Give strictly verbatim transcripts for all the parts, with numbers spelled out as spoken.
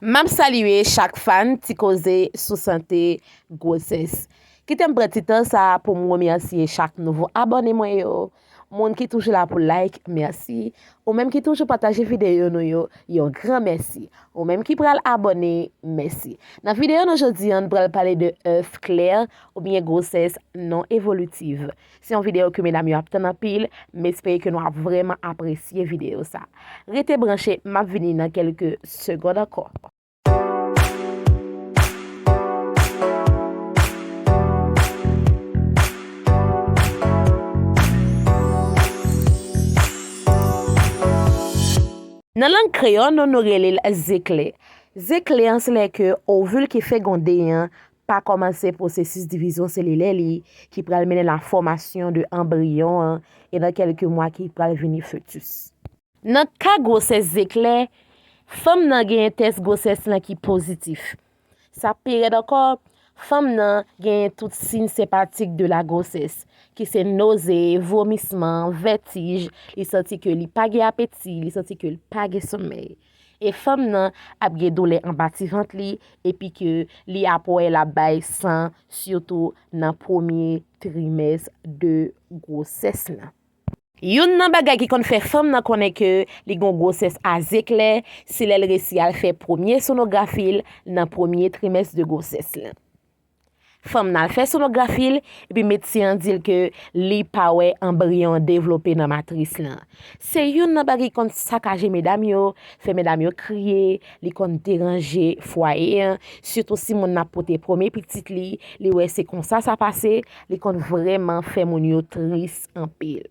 M ap salye chak fan Ti Koze sou sante gwosès. Kite m pran ti tan sa a pou m remèsye chak nouvo abòne mwen yo. Moun ki toujou la pou like, mèsi. Ou menm ki toujou pataje videyo nou yo, yon gran mèsi. Ou menm ki pral abòne, mèsi. Nan videyo nou jodi a, nou pral pale de œuf clair oubyen gwosès non evolitiv. Se yon videyo ke medam yo ap tann anpil, m espere ke nou ap vrèman apresye videyo sa. Rete branche, m ap vini nan kèlke segond ankò. Nan lang kreyòl, nou, nou rele l zeklè. Zeklè an, se lè ke ovil ki fegonde an pa kòmanse pwosesis divizyon selilè li, ki pral mennen la fòmasyon de anbriyon an, e nan kèlke mwa ki pral vini fetis. Nan ka gwosès zeklè, fanm nan genyen tès gwosès lan ki pozitif. Sa pi rèd ankò, fanm nan genyen tout siy senpatik de la gwosès, ki se noze, vomisman, vètij, li santi ke li pa gen apeti, li santi ke li pa gen somèy. E fanm nan ap gen doulè anba ti vant li, epi ke li ap wè l ap bay san, sitou nan premye trimès de gwosès lan. Youn nan bagay ki konn fè fanm nan konnen ke li gen yon gwosès a zeklè, se lè l resi al fè premye sonografi l nan premye trimès de gwosès lan. Fanm nan al fè sonografi l, epi medsen an di l ke li pa wè anbriyon an devlope nan matris lan. Se youn nan bagay ki konn sakaje medam yo, fè medam yo kriye, li konn deranje fwaye an, sitou si moun nan ap pote premye pitit li, li wè se konsa sa pase, li konn vrèman fè moun yo tris anpil.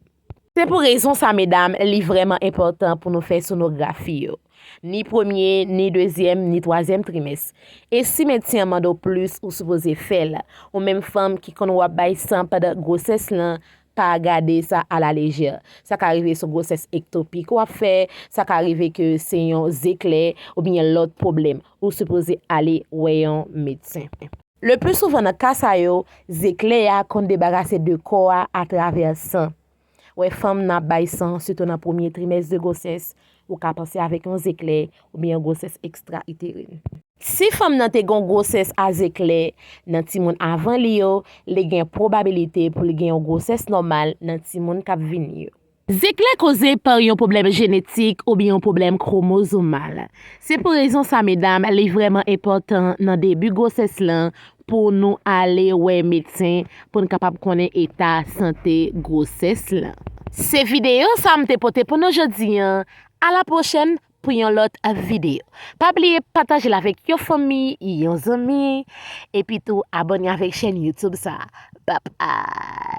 Se pou rezon sa, medam, li vrèman enpòtan pou nou fè sonografi yo. Ni premye, ni dezyèm, ni twazyèm trimès. E si medsen an mande w plis, ou sipoze fè l. Ou menm fanm ki konn w ap bay san pandan gwosès lan, pa gade sa alalejè. Sa ka rive se yon gwosès ektopik w ap fè, sa ka rive ke se yon zeklè oubyen lòt pwoblèm. Ou sipoze ale wè yon medsen. Le pli souvan nan ka sa yo, zeklè a konn debarase de kò a atravè san. Wè fanm nan ap bay san, sitou nan premye trimès de gwosès, ou ka panse avèk yon zeklè oubyen yon gwosès ekstra-iteren. Si fanm nan te gen yon gwosès a zeklè nan timoun avan li yo, li gen pwobabilite pou l gen yon gwosès nòmal nan timoun k ap vini yo. Zeklè koze pa yon pwoblèm jenetik oubyen yon pwoblèm kwomozomal. Se pou rezon sa, medam, li vrèman enpòtan nan debi gwosès lan pou nou ale wè medsen pou n kapab konnen eta sante gwosès lan. Se videyo sa m te pote pou nou jodi an. A la pwochèn pou yon lòt videyo. Pa bliye pataje l avèk yon fanmi, yon zanmi, epi tou abòne avèk chèn YouTube sa. Bye bye.